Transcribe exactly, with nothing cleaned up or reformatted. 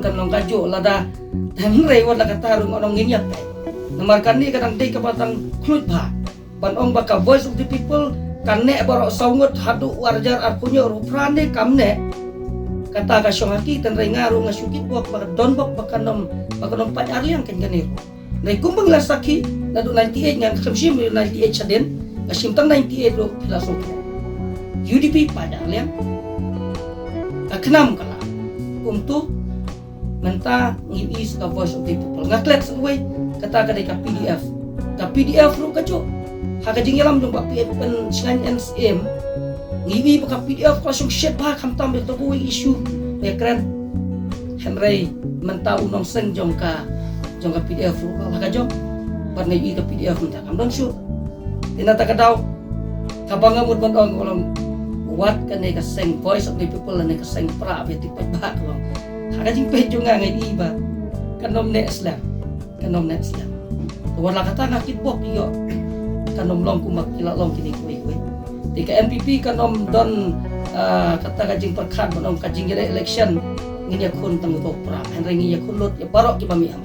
kan long kajuh lada. Hynrei wat la katta ruh nga ong ngin ïa peit. Namar kane ka dang dei kaba tang khluit bha ban ong ba ka Voice of the People kan neh baroh saw ngut haduh arhajar arphew hynñiew ruh phra ne kam neh. Kata ka shong ha ki, hynrei nga ruh nga shu kitbok ba ka don bok ba kan ym, ba kan ym pait arliang kan kane ruh. Hynrei kumba ngi la sakhi naduh ninety-eight, nga khlem shim naduh ninety-eight shadien, nga shim tang ninety-eight ruh phi la sngewthuh. U D P pait arliang. Ka khnam ka la kumto. Mynta ngi ïohi sa ka Voice of the People. Nga klet sa kawei, kata ka dei ka P D F. Ka P D F ruh kajuh ha ka jingïalam jong ka P F N shngain N S M. Ngi ïohi ba ka P D F ka la shong shet bha khamtam ïa kato kawei issue ba ïakren. Hynrei mynta u nongseng jong ka, jong ka P D F ruh la la ka jong. Bad nga ïohi ka P D F mynta kam don shuh. Te na kata ka daw, kaba nga mut ban ong ka long, wat kane ka seng Voice of the People lane ka seng Prah Beti Paidbah ka long, ha ka jingpeit jong nga nga ïohi ba kan ym neh slem. Kan ym neh slem. Te wat la katta nga kitbok ïoh kan ym long kumba ki la long kine kiwei kiwei. Te ka N P P kan ym don, ah, kata ka jingpyrkhat ban ong ka jingïaleh election ngin ïakhun tang uto u Prah, hynrei ngin ïakhun lut ïa baroh kiba mih ha